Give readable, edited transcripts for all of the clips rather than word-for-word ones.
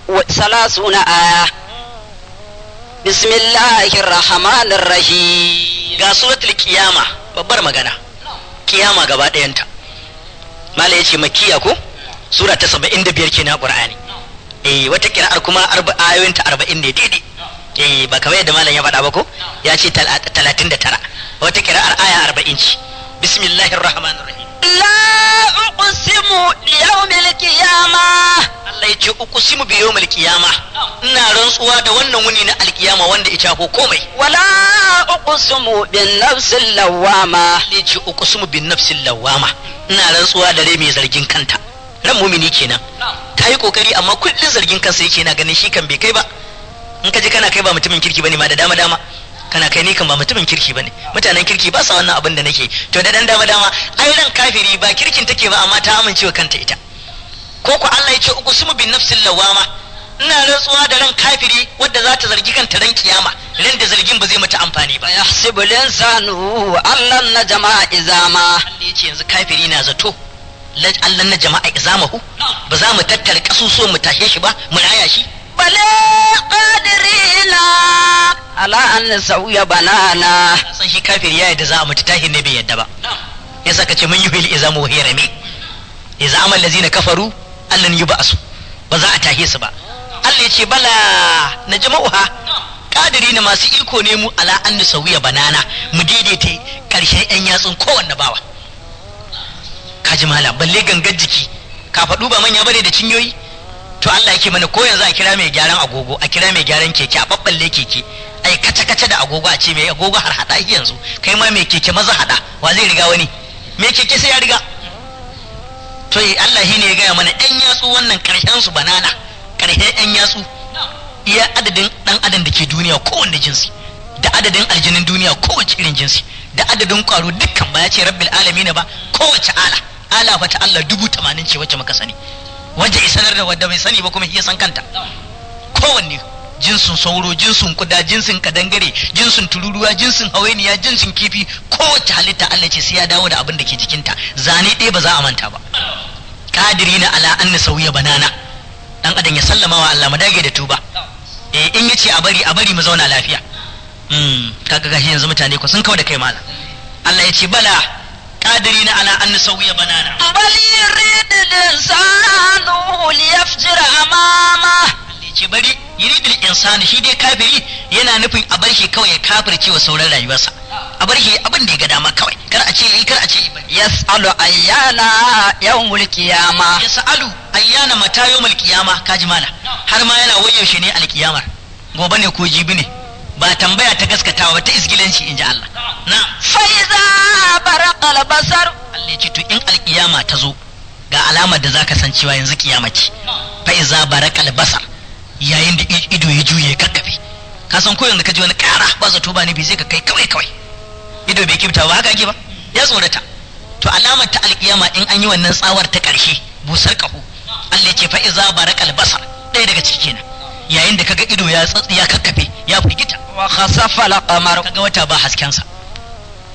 وثلاثون آية. بسم الله الرحمن الرحيم. Ga suratul kiyama, babbar magana, kiyama gaba ɗayanta. Mala yace makkiya ko sura ta 75 kenan Qur'ani. Eh, wata kira'ar kuma ayoyinta 40 ne daidai. Eh, ba kamar yadda malam ya faɗa ba ko ya ce 39, wata kira'ar aya 40 ce. Bismillahir rahmanir rahim. La uqsimu bi yawmil qiyama. Allah ya ce uqsimu bi yawmil qiyama, ina rantsuwa da wannan wuni na alkiyama wanda ya ko komai. Wala uqsimu bin nafsil lawama. Allah ya ce uqsimu bin nafsil lawama, ina rantsuwa da rai mai zargin kanta. Ran mumini kenan ta yi kokari, amma kullun zargin kansa yake, yana ganin shi kan bai kai ba. In ka ji kana kai ba mutumin kirki bane ma, da dama dama kana kai ni kan ba mutumin kirki bane, mutanen kirki ba sa wannan abin da nake. To da dan dama dama ai ran kafiri ba kirkin take ba, amma ta amincewa kanta ita. Ko ku Allah ya ce uqsimu bin nafsil lawama, ina rantsuwa da ran kafiri wadda za ta zargi kanta ran kiyama, ran da zargin ba zai mata amfani ba. Yahsibu al-insanu allan najma izama. Allah ya ce yanzu kafiri na zato Allah na jama'a izamahu, ba za mu tattara kasusuwan mu tashe shi ba mu raya shi. Bale qadirina ala an sauya banana. San shi kafiri ya yadda za a mutu, tahin ne bai yadda ba. Yasa kace mun yuhil izamu wa hiya rami, iza amal lazina kafaru allan yub'asu, ba za a tahe su ba. Allah ya ce bala na jama'uha qadirina, masu iko ne mu ala an sauya banana, mu daidaita karshen yan yatsun kowanne bawa. Kaji malam, balle gangar jiki kafaɗu ba manya bane da cinyoyi. To Allah yake mana ko yanzu a kira mai gyaran agogo, a kira mai gyaran keke, a babballe keke, ai kace kace da agogo, a ce mai agogo har hada yanzu, kai ma mai keke maza hada, wa zai riga wani? Mai keke sai ya riga. To Allah shine ya gaya mana ɗan yatsu wannan karshen su banana, karshen ɗan yatsu iya adadin ɗan adam da ke duniya kowanne jinsi, da adadin aljinin duniya kowace irin jinsi, da adadin kwaro dukkan, ba ya ce rabbil alamin ba, kowace ala ala fa ta Allah 80,000 ce wacce muka sani, wacce isanar da wadda bai sani ba kuma iya san kanta. Kowanne jinsin sauro, jinsin kuda, jinsin kadangare, jinsin tururuwa, jinsin hawainiya, jinsin kifi, kowace halitta Allah ce sai ya dawo da abin da ke jikinta, zane ɗaya ba za a manta ba. Kadiri na ala anna sauya banana. Dan adam ya sallama wa Allah, mu dage da tuba. Eh, in yace a bari a bari mu zauna lafiya. Kaga gashi yanzu mutane ko sun kawo da kai mala. Allah ya ce bala qadirina ala an nusawiya banana. Bal yuridu al-insanu liyafjira amama. Allah ya ce bari yuridul insanu, shi dai kafiri yana nufin a bar shi kawai ya kafirce wa sauran rayuwarsa, a bar shi abin da ya ga dama kawai, kar a ce yi, kar a ce yi. Yas'alu ayyana yawmul qiyama. Yas'alu ayyana mata yawmul qiyama. Kaji mala, har ma yana wayaushe ne alkiyamar, gobe ne ko jibi ne, ba tambaya ta gaskatawa ba, ta isgilanci inji Allah. Na fa iza baraqa al-basar. Allah ya ce to in alkiyama ta zo ga alamar da zaka san cewa yanzu kiyama ce. Fa iza baraqa al-basar, yayin da ido ya juye kakkafe, ka san ko yanzu ka ji wani kara ba zato ba ne bi sai ka kai kawai kawai, ido bai kifta ba, haka ake ba, ya tsorata. To alamar ta alkiyama in an yi wannan tsawar ta karshe busar kaho, Allah ya ce fa iza baraqa al-basar, ɗaya daga ciki kenan, yayin da kaga ido ya tsatsi ya kakkafe ya firgita. Wa khasafa al-qamar. Kaga wata ba hasken sa,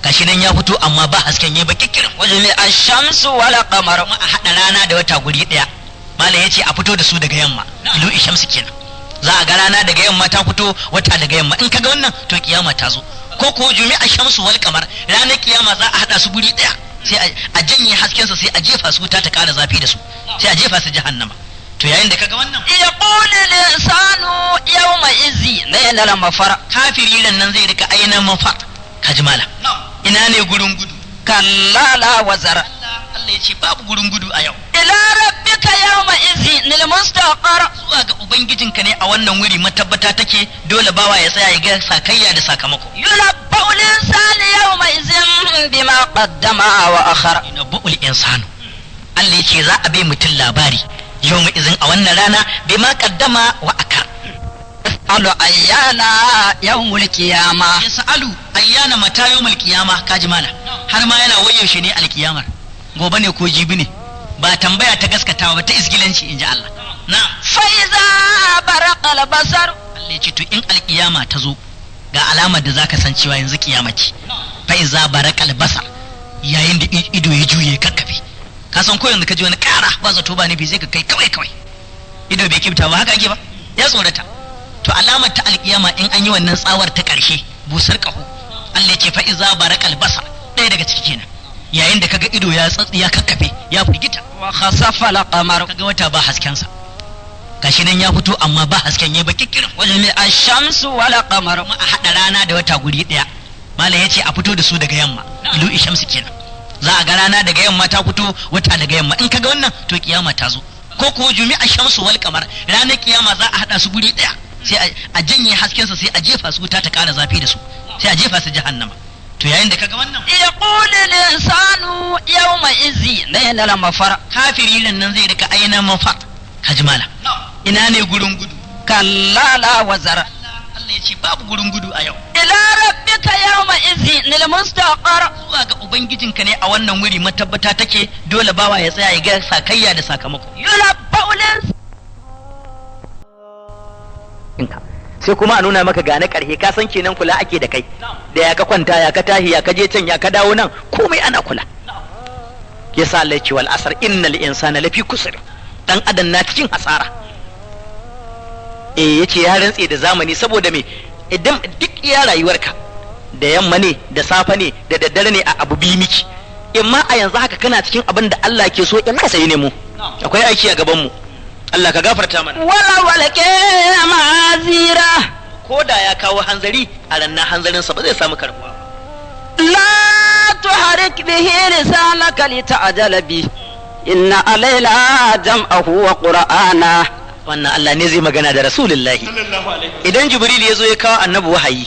gashi nan ya fito amma ba hasken, yayi bakikirin. Wajmi ash-shamsu wal qamar. Kuma a hada rana da wata guri daya, malam yace a fito da su daga yamma, ilu shamsu kenan, za a ga rana daga yamma ta fito, wata daga yamma. In kaga wannan to kiyama ta zo. Ko ko jumi ash-shamsu wal qamar, ranar kiyama za a hada su guri daya, sai a janye hasken sa, sai a jefa su wuta ta kara zafi da su, sai a jefa su jahannama. To yayin da kaga wannan, yaqulu al-insanu yawma izi layla al-mafar. Kafiri nan zai rika aina mafar. Kaji mala, ina ne gurin gudu? Kalla la wazar. Allah ya ce babu gurin gudu a yau. Ila rabbika yawma izi lil mustaqar. Zuwa ga ubangijinka ne a wannan wuri matabbata take, dole bawa ya tsaya ya ga sakayya da sakamako. Yulabba'u al-insanu yawma izin bima qaddama wa akhar. Yulabba'u al-insanu, Allah ya ce za a bai mutum labari yau mu izin a wannan rana bima qaddama wa akar. Yas'alu ayyana yawmul qiyama. Yas'alu ayyana mata yawmul qiyama. Kaji mala, har ma yana wayaushe ne alkiyamar, gobe ne ko jibi ne, ba tambaya ta gaskatawa ba, ta isgilanci inji Allah. Na fa iza baraqa al-basar. Allah ya ce to in alkiyama ta zo ga alamar da zaka san cewa yanzu kiyama ce. Fa iza baraqa al-basar, yayin da ido ya juye kakkafe, ka san ko yanzu ka ji wani kara ba zato ba ne bi sai ka kai kawai kawai, Ido bai kifta ba, haka ake ba, ya tsorata. To alamar ta alkiyama in an yi wannan tsawar ta karshe, busar kaho, Allah ya ce fa iza barakal basar, ɗaya daga ciki kenan, yayin da kaga ido ya tsatsi, ya kakkafe, ya firgita. Wa khasafa al-qamar. Kaga wata ba hasken sa, gashi nan ya fito amma ba hasken, yayi baki kirin. Wa jumi'a ash-shamsu wal qamar. Kuma a hada rana da wata guri daya, malam yace a fito da su daga yamma, ilu shamsu kenan. Za a ga rana daga yamma ta fito, wata daga yamma. In kaga wannan to kiyama ta zo. Ko ko jumi'a shamsu wal qamar, ranar kiyama za a hada su guri daya, sai a janye hasken sa, sai a jefa su wuta ta kara zafi da su, sai a jefa su jahannama. To yayin da kaga wannan, yaqulu al-insanu yawma izi layna al-mafar. Kafiri nan zai rika aina mafar, kaji mala, ina ne gurin gudu? Kalla la wazar. Allah ya ce babu gurin gudu a yau. Ila rabbika yawma izi lil mustaqar. Zuwa ga ubangijinka ne a wannan wuri matabbata take, dole bawa ya tsaya ya ga sakayya da sakamako. Yulabba'u. Sai kuma a nuna maka gane karhe, ka san kenan kula ake da kai, da ya ka kwanta, ya ka tahi, ya ka je can, ya ka dawo nan, komai ana kula. Yasa Allah ya ce wal asr innal insana lafi kusur, dan adam na cikin hasara. Eh, yace ya rantse da zamani saboda me? Idan duk iya rayuwarka, da yamma ne, da safe ne, da daddare ne, a abu bi miki, imma a yanzu haka kana cikin abin da Allah ke so, in ka sayi ne mu akwai aiki a gaban mu. Allah ka gafarta mana. Wala walke ma'azira. Ko da ya kawo hanzari a rannan, hanzarinsa ba zai samu karbuwa. La tuharik bihi lisanaka lita'jala bi. Inna alaina jam'ahu wa qur'ana. Wannan Allah ne zai magana da Rasulullahi. Idan Jibril ya zo ya kawo annabi wahayi,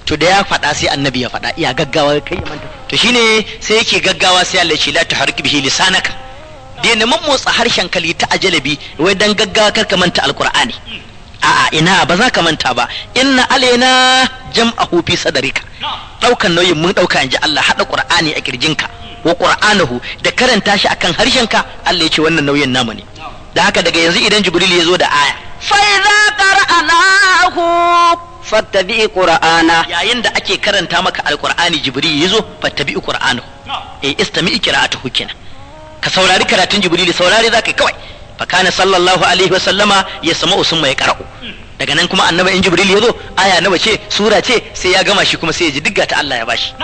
to da ya faɗa sai annabi ya faɗa, iya gaggawa kai ya manta. To shine sai yake gaggawa, sai Allah ya ce la tuharik bihi lisanaka. Daina mammotsa harshen kali ta ajalabi, wai dan gaggawa kar ka manta alqur'ani. A'a, ina ba za ka manta ba. Inna alaina jam'ahu fi sadrika, daukan nauyin mun dauka, inji Allah, hada qur'ani a kirjinka, wa qur'anahu, da karanta shi akan harshenka. Allah ya ce wannan nauyin namu ne. Da haka daga yanzu idan Jibril ya zo da aya, fa idza qara'nahu fattabi qur'ana, yayin da ake karanta maka alqur'ani Jibril ya zo, fattabi qur'anahu, eh, istami qira'atuhu kenan, ka saurari karatun Jibril, saurari zaka yi kawai. Fa kana sallallahu alaihi wa sallama ya sama usumma ya qara'u. Daga nan kuma annabi in Jibril ya zo, aya nawa ce, sura ce, sai ya gama shi kuma sai ya ji digga ta Allah ya bashi.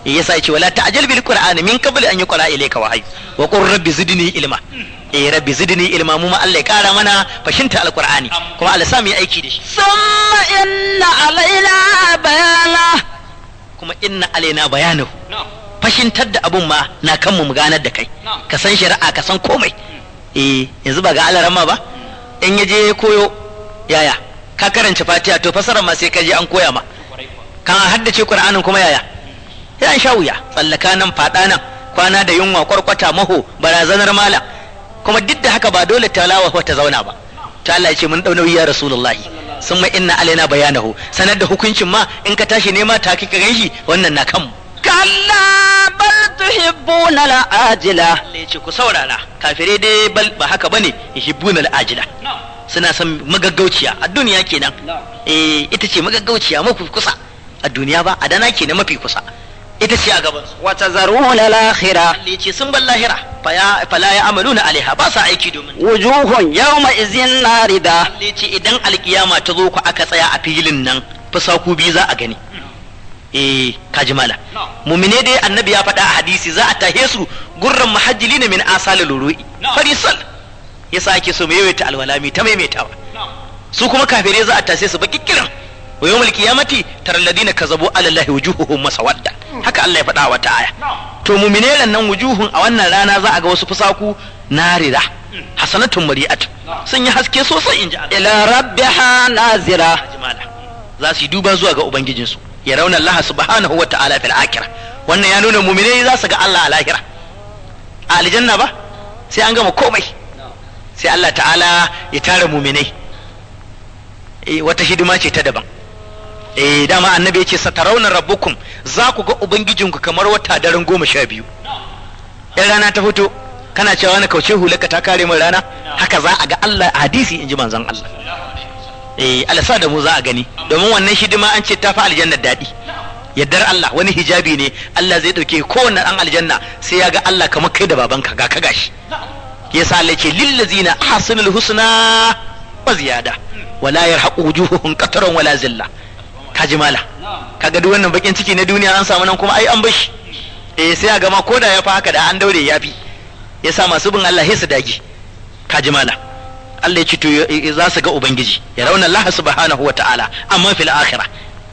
Yasa yace wala ta'jal bil qur'ani min qabli an yuqra ilayka wahyi wa qur rabbi zidni ilma. Eh, rabbi zidni ilma, mu ma Allah ya kara mana fashinta alqur'ani, kuma Allah sa mu yi aiki da shi. Summa inna alaina bayana. Kuma inna alaina bayanahu, fashintar da abun ma na kanmu, mu ganar da kai, ka san shari'a, ka san komai. Eh, yanzu ba ga alarama ba, in ya je koyo, yaya ka karanta Fatiha, to fasarar ma sai ka je an koya ma, kan haddace Qur'anin kuma yaya, sai an sha wuya, tsallaka nan, faɗa nan, kwana da yunwa, kwarkwata, maho, barazanar malam. Kuma duk da haka ba dole talawa ta zauna ba. Ta Allah ya ce mun dau nauyi ya Rasulullahi. Summa inna alaina bayanahu, sanar da hukuncin ma in ka tashi nema ta kika ganshi, wannan na kanmu. Kalla bal tuhibbuna al'ajila. Allah ya ce ku saurara kafirai dai, bal ba haka bane, yuhibbuna al'ajila, suna son magaggauciya a duniya kenan. Eh, ita ce magaggauciya mafi kusa a duniya, ba a dana kenan, mafi kusa ita ce a gaban su. Wa tazaruna al-akhirah. Allah ya ce sun bar lahira, fala ya amaluna alaiha, ba sa aiki domin. Wujuhun yawma izin narida. Allah ya ce idan alkiyama ta zo ku aka tsaya a filin nan, fusaku biyu za a gani. Eh, kaji mala, mumine dai annabi ya faɗa a hadisi za a tahe su gurran muhajjilina min asalil ru'i farisal, yasa ake so mu yawaita alwala, mi ta maimaitawa. Su kuma kafirai za a tase su baki kiran. Wa yawmal qiyamati taral ladina kazabu ala allahi wujuhuhum masawadda, haka Allah ya faɗa wata aya. To mumine nan wujuhun a wannan rana za a ga wasu fusaku narira hasanatun mari'at, sun yi haske sosai, inji Allah. Ila rabbiha nazira. Jimala za su yi duba zuwa ga ubangijinsu, ya rauna Allah subhanahu wa ta'ala fil akhirah. Wannan ya nuna mu'minai za su ga Allah a lahira, a aljanna ba sai an gama komai, sai Allah ta'ala ya tara mu'minai. Eh, wata hidima ce ta daban. Eh, dama annabi ya ce satarawna rabbukum, za ku ga ubangijinku kamar wata daren 12. In rana ta fito kana cewa na kauce hulaka ta kare min rana, haka za a ga Allah a hadisi, in ji manzon Allah. Eh, Allah sa da mu za a gani, domin wannan hidima an ce ta fi aljanna daɗi. Yaddar Allah wani hijabi ne Allah zai ɗauke kowanne ɗan aljanna sai ya ga Allah kamar kai da babanka ga ka gashi. Yasa Allah ce lillazina ahsanul husna wa ziyada wala yarhaqu wujuhuhum qatarun wala zilla. Kaji mala, kaga duk wannan bakin ciki na duniya an samu nan kuma ai an bashi. Eh, sai a gama koda ya fa haka da an daure yafi. Yasa masu bin Allah sai su dage. Kaji mala, Allah ya ce to za su ga ubangiji, ya rauna Allah subhanahu wa ta'ala, amma fil akhirah,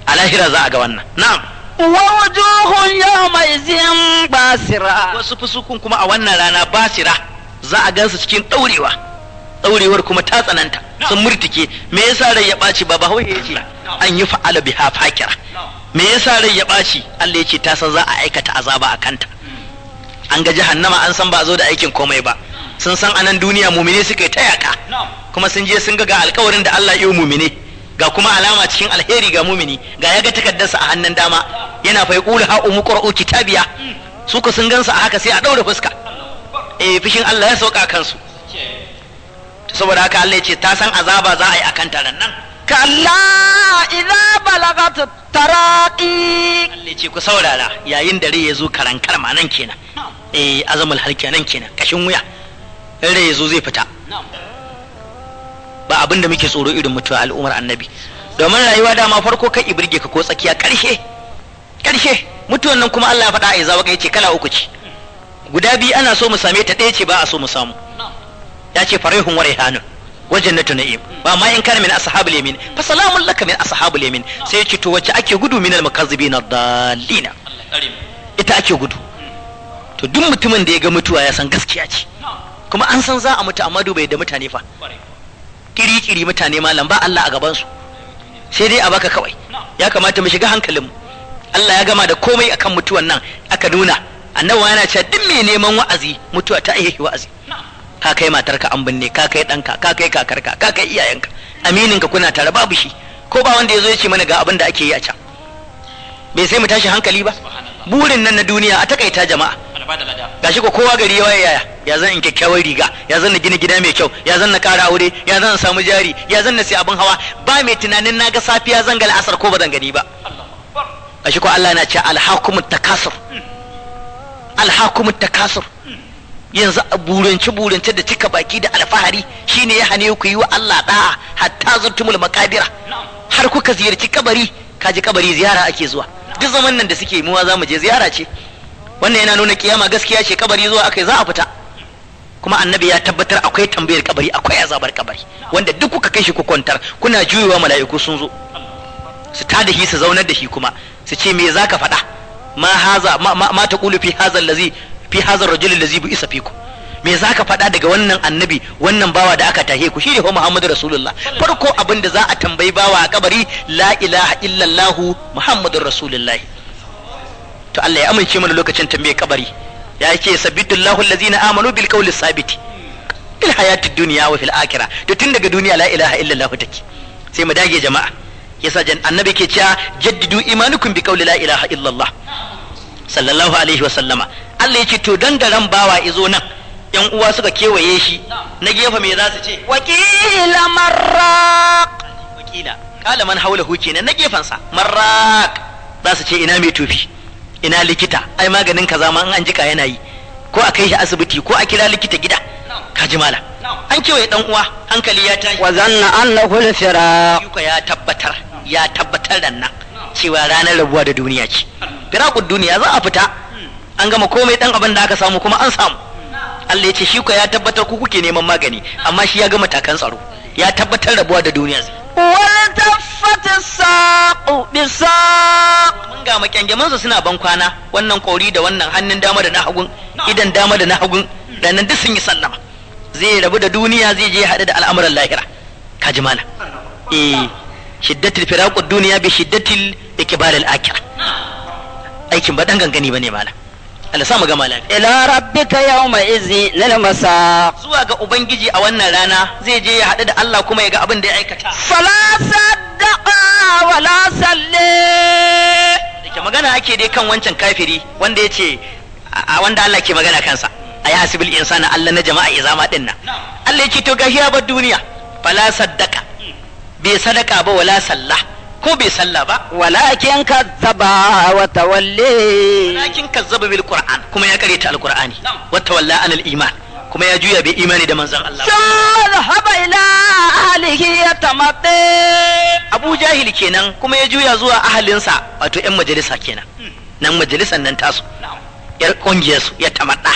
a lahira za a ga wannan. Na'am. Wa wujuhun yawma izin basira. Wasu fusukun kuma a wannan rana basira, za a gansu cikin daurewa, daurewar kuma ta tsananta, sun murtike. Me yasa rai ya ɓaci? Ba bahaushe ya ce an yi fa'ala biha fakira. Me yasa rai ya ɓaci? Allah ya ce ta san za a aikata azaba a kanta. An ga jahannama, an san ba a zo da aikin komai ba. Sun san anan duniya mumine suka yi tayaka, kuma sun je sun ga alkawarin da Allah ya yi mumine, ga kuma alama cikin alheri ga mumini, ga ya ga takardarsa a hannun dama yana fa yaqulu ha umqra'u kitabiya. Su ko sun gansa a haka sai a daure fuska. Eh, fishin Allah ya sauka kansu. Saboda haka Allah ya ce ta san azaba za a yi akan taron nan. Kalla idza balagat taraqi. Allah ya ce ku saurara yayin da rai ya zo karankar ma nan kenan. Eh, azamul halki nan kenan, kashin wuya. In rai ya zo zai fita. Ba abin da muke tsoro irin mutuwa al'ummar annabi. Domin rayuwa dama farko kai ibirge ka ko tsakiya, karshe. Karshe mutuwan nan kuma Allah ya faɗa a izawa kai ce kala uku ce. Guda biyu ana so mu same ta, ɗaya ce ba a so mu samu. Ya ce farihun wa raihanun wa jannatu na'im ba ma in kana min ashabul yamin fa salamun laka min ashabul yamin. Sai ya ce to wacce ake gudu min al mukazzibin ad-dallina, ita ake gudu. To duk mutumin da ya ga mutuwa ya san gaskiya ce, kuma an san za a mutu, amma dubai da mutane fa kiri-kiri mutane malam ba Allah a gaban su, sai dai a baka kawai. Ya kamata mu shiga hankalin mu. Allah ya gama da komai akan mutuwan nan aka nuna. Annabi yana cewa duk mai neman wa'azi mutuwa ta iya wa'azi. Ka kai matarka an binne, ka kai ɗanka, ka kai kakarka, ka kai iyayenka, amininka kuna tare babu shi, ko ba wanda ya zo ya ce mana ga abin da ake yi a can. Bai sai mu tashi hankali ba. Burin nan na duniya a takaita jama'a. Gashi ko kowa gari ya waye, yaya ya zan in kyakkyawar riga, ya zan na gina gida mai kyau, ya zan na ƙara aure, ya zan samu jari, ya zan na sai abin hawa. Ba mai tunanin na ga safiya zan ga la'asar ko ba zan gani ba. Gashi ko Allah na ce alhakumut takasur, alhakumut takasur. Yanzu a burance burance da cika baki da alfahari shine ya hane ku yi wa Allah da'a hatta zurtumul makabira, har kuka ziyarci kabari. Kaji kabari ziyara ake zuwa. Duk zaman nan da suke muwa za mu je ziyara ce. Wannan yana nuna kiyama gaskiya ce, kabari zuwa akai za a fita. Kuma annabi ya tabbatar akwai tambayar kabari, akwai azabar kabari, wanda duk kuka kai shi ku kwantar kuna juyewa mala'iku sun zo su tada shi su zaunar da shi, kuma su ce me zaka faɗa? Ma haza ma ma, ma taqulu fi hadha allazi fi hadha ar-rajul allazi bu'isa fikum. Me zaka faɗa daga wannan annabi, wannan bawa da aka tahe ku? Shine fa Muhammadu Rasulullah. Farko abin da za a tambayi bawa a kabari, la ilaha illallah Muhammadur Rasulullah. To Allah ya amince mana lokacin tambayar kabari. Ya ce sabitullahu allazina amanu bil qawli sabiti fil hayatid dunya wa fil akhirah. To tun daga duniya la ilaha illallah take. Sai mu dage jama'a. Yasa annabi ke cewa jaddidu imanukum bi qawli la ilaha illallah sallallahu alaihi wa sallama. Allah ya ce to dan da ran bawa izo nan, yan uwa suka kewaye shi na gefe me za su ce? Wakila marraq. Wakila kala man haulahu kenan na gefensa marraq. Za su ce ina mai tufi, ina likita, ai maganin kaza ma in an jika yana yi, ko a kai shi asibiti ko a kira likita gida. Ka ji malam, an kewaye dan uwa, hankali ya tashi. Wa zanna annahu al-firaq. Yuka ya tabbatar, ya tabbatar da nan cewa ranar rabuwa da duniya ce. Firaqud duniya za a fita, an gama komai, dan abin da aka samu kuma an samu. Allah ya ce shi ko ya tabbatar ku kuke neman magani, amma shi ya gama takan tsaro, ya tabbatar rabuwa da duniya zai. Wal taffat as-saqu bis-saq. Mun ga makyangamansu suna ban kwana, wannan kori da wannan hannun dama da na hagun, idan dama da na hagun, da nan duk sun yi sallama. Zai rabu da duniya, zai je haɗu da al'amuran lahira. Ka ji malam. Eh, shiddatul firaqud duniya bi shiddatil ikbar al-akhirah. Aikin ba dan gangani bane malam. Allah sa mu gama lafiya. Ila rabbika yawma izi lil masaq. Zuwa ga ubangiji a wannan rana zai je ya haɗu da Allah kuma ya ga abin da ya aikata. Fala saddaqa wala salli. Dake magana ake dai kan wancan kafiri wanda ya ce a wanda Allah ke magana kansa. A yasibul insana Allah na jama'a izama din nan. Allah ya ce to gashi ya bar duniya. Fala saddaka. Bai sadaka ba wala sallah. Ko bai sallah ba. Walakin kazzaba wa tawalli. Walakin kazzaba bil Qur'an kuma ya kareta alqur'ani. Wa tawalla anil iman. Kuma ya juya bai imani da manzon Allah ba. ثم ذهب إلى أهله يتمطى. Abu Jahil kenan, kuma ya juya zuwa ahalinsa, wato yan majalisa kenan, nan majalisan nan tasu, yar kungiyar su, ya tamadda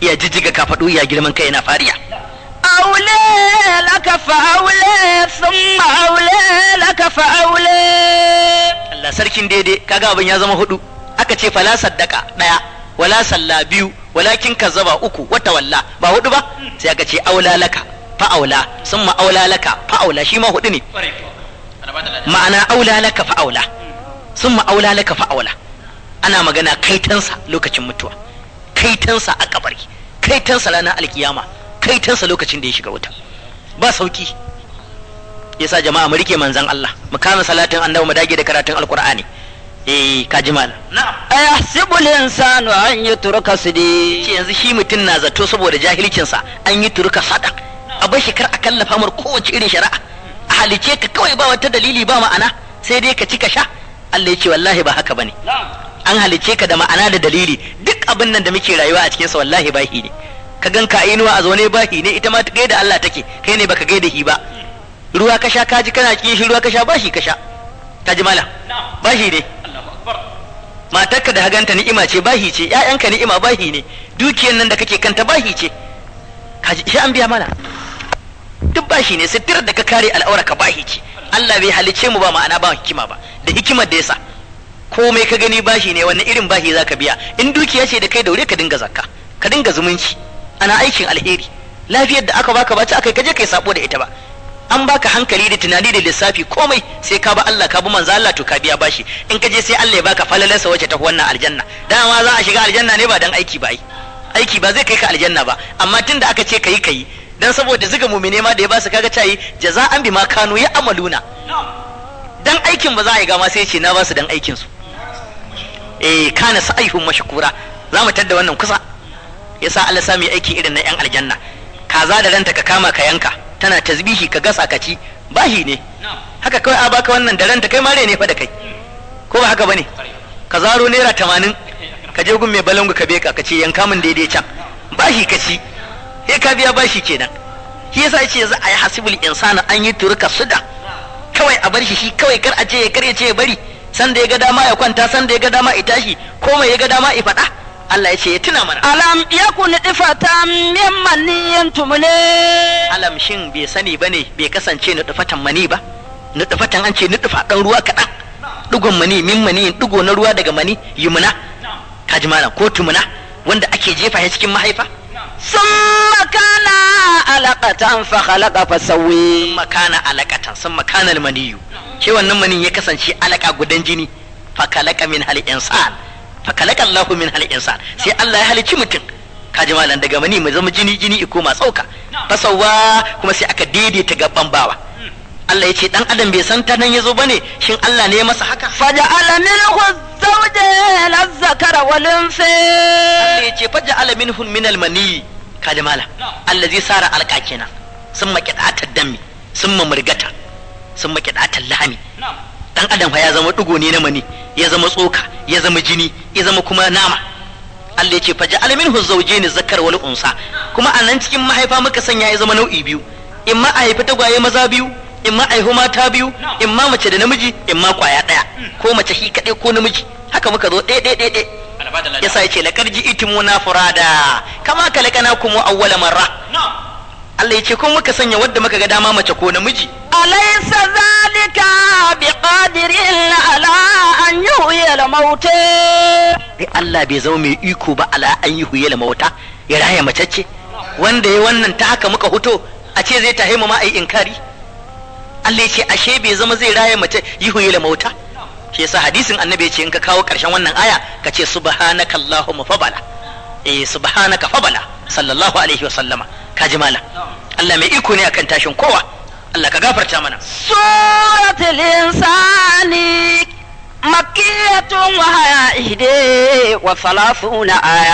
ya jijjiga kafadu, ya girman kai, yana fariya. أولى لك فأولى ثم أولى لك فأولى. Allah sarkin daidai, kaga abin ya zama hudu. Aka ce fala saddaka daya, wala salla biyu, walakin kazzaba uku, wata walla, ba hudu ba? Sai aka ce aula laka fa aula, summa aula laka fa aula, shi ma hudu ne. Ma'ana aula laka fa aula, summa aula laka fa aula. Ana magana kaitansa lokacin mutuwa, kaitansa a kabari, kaitansa ranar alkiyama, kaitansa lokacin da ya shiga wuta, ba sauki. Yasa jama'a mu rike manzon Allah, mu kama salatin annabi, mu dage da karatun alqur'ani. Eh, ka ji malam. Na'am. أيحسب الإنسان أن يترك سدي. Ce yanzu shi mutum na zato saboda jahilcinsa an yi turka sada, a bar shi kar a kallafa mar kowace irin shari'a, a halice ka kawai ba wata dalili ba ma'ana, sai dai ka ci ka sha. Allah ya ce wallahi ba haka bane. An halice ka da ma'ana da dalili. Duk abin nan da muke rayuwa a cikin sa wallahi bahi ne. Ka gan ka inuwa a zaune, bahi ne. Ita ma gaida Allah take, kai ne baka gaida shi ba. Ruwa ka sha, ka ji kana kishi, ruwa ka sha, bashi ka sha. Ka ji malam, bashi ne. Matarka da haganta ni'ima ce, bahi ce. Ƴaƴanka ni'ima, bahi ne. Dukiyar nan da kake kanta bahi ce. Kaji shi an biya mana, duk bashi ne. Sitirar da ka kare al'aura ka bahi ce. Allah bai halice mu ba ma'ana ba hikima ba, da hikimar da yasa komai ka gani bashi ne. Wannan irin bashi zaka biya? In dukiya ce da kai, daure ka dinga zakka, ka dinga zumunci, ana aikin alheri. Lafiyar da aka baka ba ta akai kaje kai sabo da ita ba. An baka hankali da tunani da lissafi, komai sai ka ba Allah, ka bi manzo Allah, to ka biya bashi. In ka je sai Allah ya baka falalarsa wacce ta wannan aljanna. Dama za a shiga aljanna ne ba dan aiki ba, ai aiki ba zai kai ka aljanna ba, amma tunda aka ce kayi kayi dan saboda zuga mumine ma da ya ba su, kaga cayi jaza'an bima kanu ya amaluna. Dan aikin ba za a yi gama, sai ce na ba su dan aikin su. Eh, kana sa'ihum mashkura. Za mu tadda wannan kusa. Yasa Allah sa mu yi aiki irin na yan aljanna. Kaza da ranta ka kama ka yanka, tana tasbihi, ka gasa ka ci, bahi ne. Haka kawai a baka wannan da ranta, kai ma rai ne fa da kai, ko ba haka bane? Ka zaro ₦80 ka je gun mai balangu ka beka, ka ce yanka min daidai can, bashi ka ci, sai ka biya bashi kenan. Shi yasa yace yanzu a yi hasibul insana an yi turka suda, kawai a bar shi shi kawai, kar a ce kar ya ce ya bari, sanda ya ga dama ya kwanta, sanda ya ga dama ya tashi, komai ya ga dama ya faɗa. Allah ya ce ya tuna mana. ألم يكن نطفة من مني تمني. Alam, shin bai sani bane bai kasance nutfatan mani ba? Nutfatan, an ce nutfa dan ruwa kaɗan, digon mani, min mani, digo na ruwa daga mani, yumna, kaji malam, ko tumna, wanda ake jefa shi cikin mahaifa. ثم كان علقة فخلق فسوي. Makana alaqatan sun makana maniyu, shi wannan manin ya kasance alaka, gudan jini. Fakalaka min hal insan, fakalaka Allahu min hal insan, sai Allah ya halicci mutum. Kaji malam, daga mani mu zama jini, jini iko ma tsauka, fasawa, kuma sai aka daidaita gaban bawa. Allah ya ce dan adam bai san ta nan yazo bane? Shin Allah ne ya masa haka? فجعل منه الزوجين الذكر والأنثى. Allah ya ce faja'ala minhum min al-mani, kaji malam, allazi sara alqa kenan, summa qita'atad dami, summa murgata, summa qita'atal lahmi. Dan adam fa ya zama digo ne na mani, ya zama tsoka, ya zama jini, ya zama kuma nama. Allah ya ce faja'ala minhu zawjayn zakar wal unsa. Kuma a nan cikin mahaifa muka sanya ya zama nau'i biyu, in ma a haifi tagwaye maza biyu, in ma a haifi mata biyu, in ma mace da namiji, in ma kwaya daya, ko mace shi kaɗai ko namiji. Haka muka zo ɗaya ɗaya ɗaya ɗaya. Yasa yace laqad ji'tumuna furada kama khalaqnakum awwala marra. Allah yace kun muka sanya wadda muka ga dama, mace ko namiji. أليس ذلك بقادر على أن يحيي الموتى؟ Ai Allah bai zama mai iko ba ala an yi huyela mauta, ya raya macece? Wanda ya wannan ta haka muka huto, a ce zai tahe mu ma ai inkari. Allah yace ashe bai zama zai raya mace yi huyela mauta? Shi yasa hadisin annabi yace in ka kawo karshen wannan aya ka ce subhanaka allahumma fabala, eh, subhanaka fabala, sallallahu alaihi wa sallama. Ka ji malam, Allah mai iko ne akan tashin kowa. Allah ka gafarta mana. سورة الإنسان مكية وهي 31 آية.